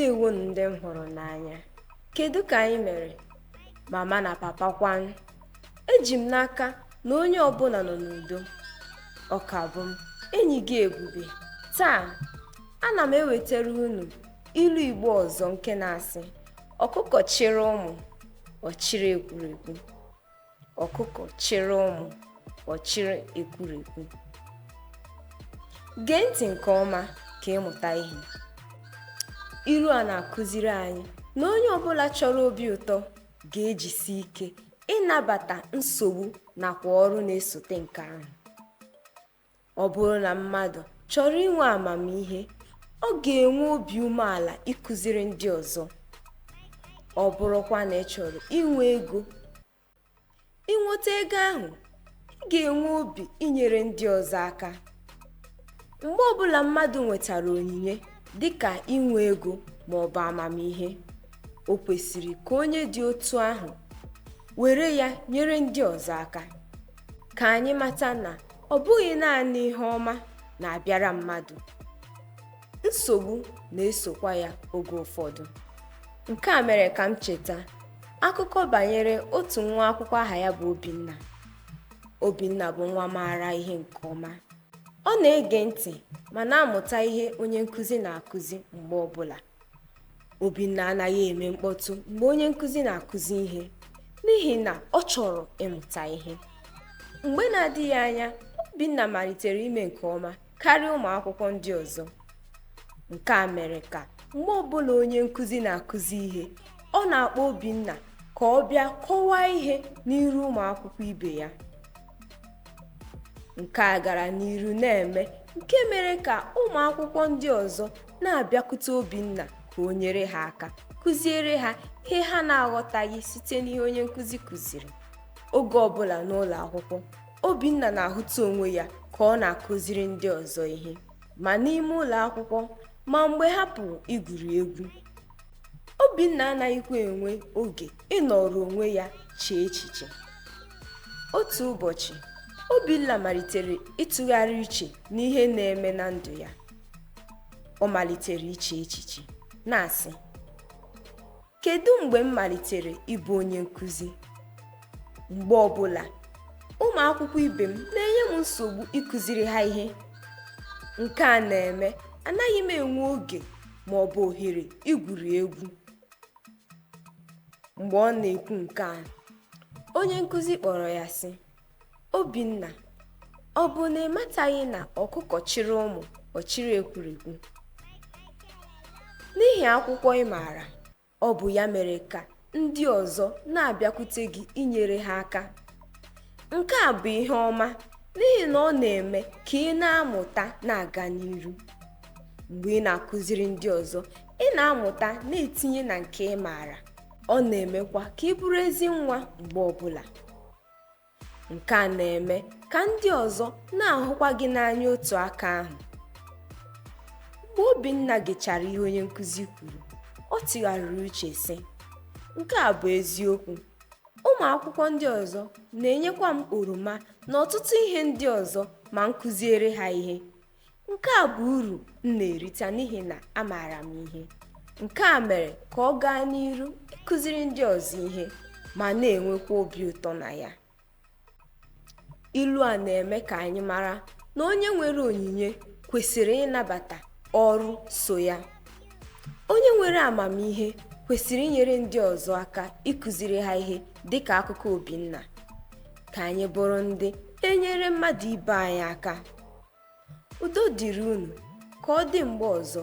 Ndewonu ndị m hụrụ n'anya. Kedu ka anyị mere? Mama na papa kwanụ? Eji m n'aka na onye ọbụla nọ n'udo. Ọ ka bụ m, enyi gị Ebube. Taa, ana m ewetara unu ilu Igbo ọzọ nke na-asị, ọkụkọ chịrị ụmụ, ọ chịrị ekwurekwu. Ọkụkọ chịrị ụmụ, ọ chịrị ekwurekwu. Gee ntị nke ọma ka ị mụta ihe. Ilu a na-akụziri anyị na onye ọbụla chọrọ obi ụtọ ga-ejisi ike ịnabata nsogbu nakwa ọrụ na-esote nke ahụ. Ọ bụrụ na mmadụ chọrọ inwe amamihe, ọ ga-enwe obi umeala ịkụziri ndị ọzọ. Ọ bụrụkwa na ị chọrọ inwe ego, inweta ego ahụ, ị ga-enwe obi inyere ndị ọzọ aka. Mgbe ọbụla mmadụ nwetara onyinye dịka inwe ego ma ọ bụ amamihe, o kwesịrị ka onye dị otu ahụ were ya nyere ndị ọzọ aka. Ka anyị mata na ọ bụghị naanị ihe ọma na-abịara mmadụ, nsogbu na-esokwa ya oge ụfọdụ. Nke a mere ka m cheta akụkọ banyere otu nwa akwụkwọ aha ya bụ Obinna. Obinna bụ nwa maara ihe nke ọma. Ọ na-ege ntị ma na-amụta ihe onye nkụzi na-akụzi mgbe ọbụla. Obinna anaghị eme mkpọtụ mgbe onye nkụzi na-akụzi ihe n'ihi na ọ chọrọ ịmụta ihe. Mgbe na-adịghị anya, Obinna malitere ime nke ọma karịa ụmụ akwụkwọ ndị ọzọ. Nke a mere ka mgbe ọbụla onye nkụzi na-akụzi ihe, ọ na-akpọ Obinna ka ọ bịa kọwaa ihe n'iru ụmụ akwụkwọ ibe ya. Nke a gara n'iru na-eme nke mere ka ụmụ akwụkwọ ndị ọzọ na-abịakwute Obinna ka o nyere ha aka kụziere ha ihe ha na-aghọtaghị site n'ihe onye nkụzi kụziri. Oge ọbụla n'ụlọ akwụkwọ, Obinna na-ahụta onwe ya ka ọ na-akụziri ndị ọzọ ihe, ma n'ime ụlọ akwụkwọ ma mgbe ha pụrụ igwuri egwu. Obinna anaghịkwa enwe oge ịnọrọ onwe ya chee echiche. Otu ụbọchị, Obinna malitere ịtụgharị uche n'ihe na-eme na ndụ ya. Ọ malitere iche echiche na-asị, kedu mgbe m malitere ịbụ onye nkụzi? Mgbe ọbụla, ụmụ akwụkwọ ibe m na-enye m nsogbu ịkụziri ha ihe. Nke a na-eme anaghị m enwe oge ma ọ bụ ohere igwuri egwu. Mgbe ọ na-ekwu nke a, onye nkụzi kpọrọ ya sị, Obinna, ọ bụ na ị mataghị na ọkụkọ chịrị ụmụ, ọ chịrị ekwurekwu? N'ihi akwụkwọ ị maara, ọ bụ ya mere ka ndị ọzọ na-abịakwute gị inyere ha aka. Nke a bụ ihe ọma n'ihi na ọ na-eme ka ị na-amụta na-aga n'iru. Mgbe ị na-akụziri ndị ọzọ, ị na-amụta na-etinye na nke ị maara. Ọ na-emekwa ka ị bụrụ ezi nwa mgbe ọbụla. Nke a na-eme ka ndị ọzọ na-ahụkwa gị n'anya otu aka ahụ. Mgbe Obinna gechara ihe onye nkụzi kwuru, ọ tụgharịrị uche sị, nke a bụ eziokwu. Ụmụ akwụkwọ ndị ọzọ na-enyekwa m oroma na ọtụtụ ihe ndị ọzọ ma m kụziere ha ihe. Nke a bụ uru m na-erita n'ihi na amaara m ihe. Nke a mere ka ọ gaa n'iru ịkụziri ndị ọzọ ihe ma na-enwekwa obi ụtọ na ya. Ilu a na-eme ka anyị mara na onye nwere onyinye kwesịrị ịnabata ọrụ so ya. Onye nwere amamihe kwesịrị inyere ndị ọzọ aka ịkụziri ha ihe dịka akụkọ Obinna. Ka anyị bụrụ ndị na-enyere mmadụ ibe anyị aka. Udo dịrị unu, ka ọ dị mgbe ọzọ.